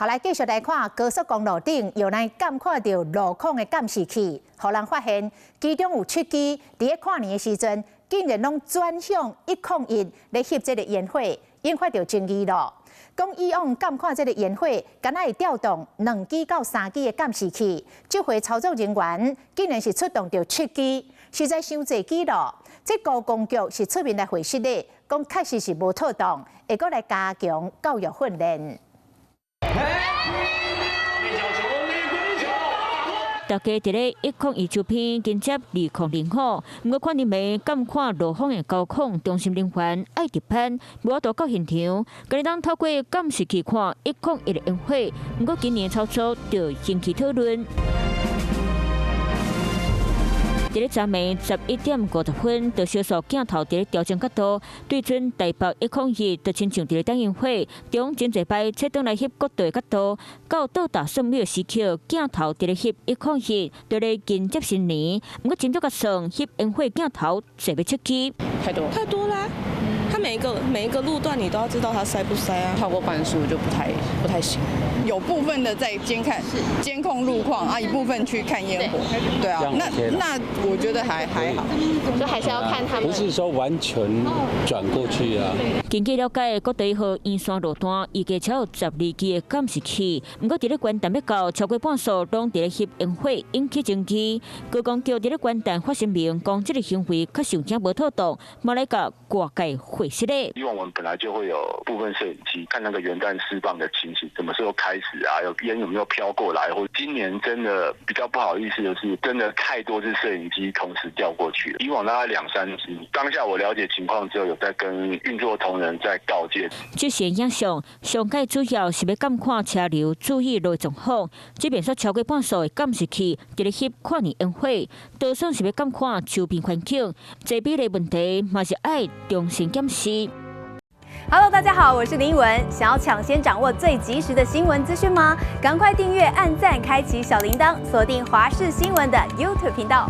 好，來繼續來看高速公路頂，又來監看著路況的監視器，予人發現其中有七支佇咧跨年的時陣，竟然攏轉向101來翕這个煙火，引發著爭議囉。講以往監看這个煙火，敢若會調動兩支到三支的監視器，這回操作人員竟然是出動著七支，實在傷濟支囉。這高公局是出面來回釋的，講確實是無妥當，會閣來加強教育訓練。 Happy 大家佇咧101周邊緊接2005，毋過看入暝監看路況的高控中心人員愛值班，無法度到現場，今日當透過監視器看101的煙火，毋過今年操作就引起討論。佇咧昨暝11點50分，就小數鏡頭佇咧調整角度，對準台北101，就親像佇咧等煙火，中真濟擺切轉來翕國道的角度，到到達算秒時刻，鏡頭佇咧翕101，佇咧迎接新年。毋過真足共算翕煙火鏡頭坐欲七支，太多太多啦！它每一個每一個路段你都要知道它塞不塞啊？超過半數就不太行。有部分的在監看監控路況啊，一部分去看煙火，對啊，那我覺得還好，就還是要看他們。不是說完全轉過去啊。根據了解，國道一號沿線路段預計超有12支的監視器，毋過佇咧元旦欲到超過半數攏佇咧翕煙火，引起爭議。高公局佇咧元旦發聲明，講這个行為確實有影無妥當，嘛來共外界解釋咧。以往我們本來就會有部分攝影機看那個元旦釋放的情形，什麼時候開始啊？有煙有沒有飄過來？或今年真的比較不好意思的是，真的太多支攝影機同時調過去了。以往大概兩三支，當下我了解情況之後，有在跟運作同仁在告誡。這些影像上蓋主要是欲監看車流，注意路狀況。這邊說超過半數的監視器佇咧翕跨年煙火，多數是欲監看周邊環境，這比例問題嘛是愛重新檢視。 Hello，大家好，我是林文。想要搶先掌握最及時的新聞資訊嗎？趕快訂閱、按讚、開啟小鈴鐺，鎖定華視新聞的 YouTube 頻道。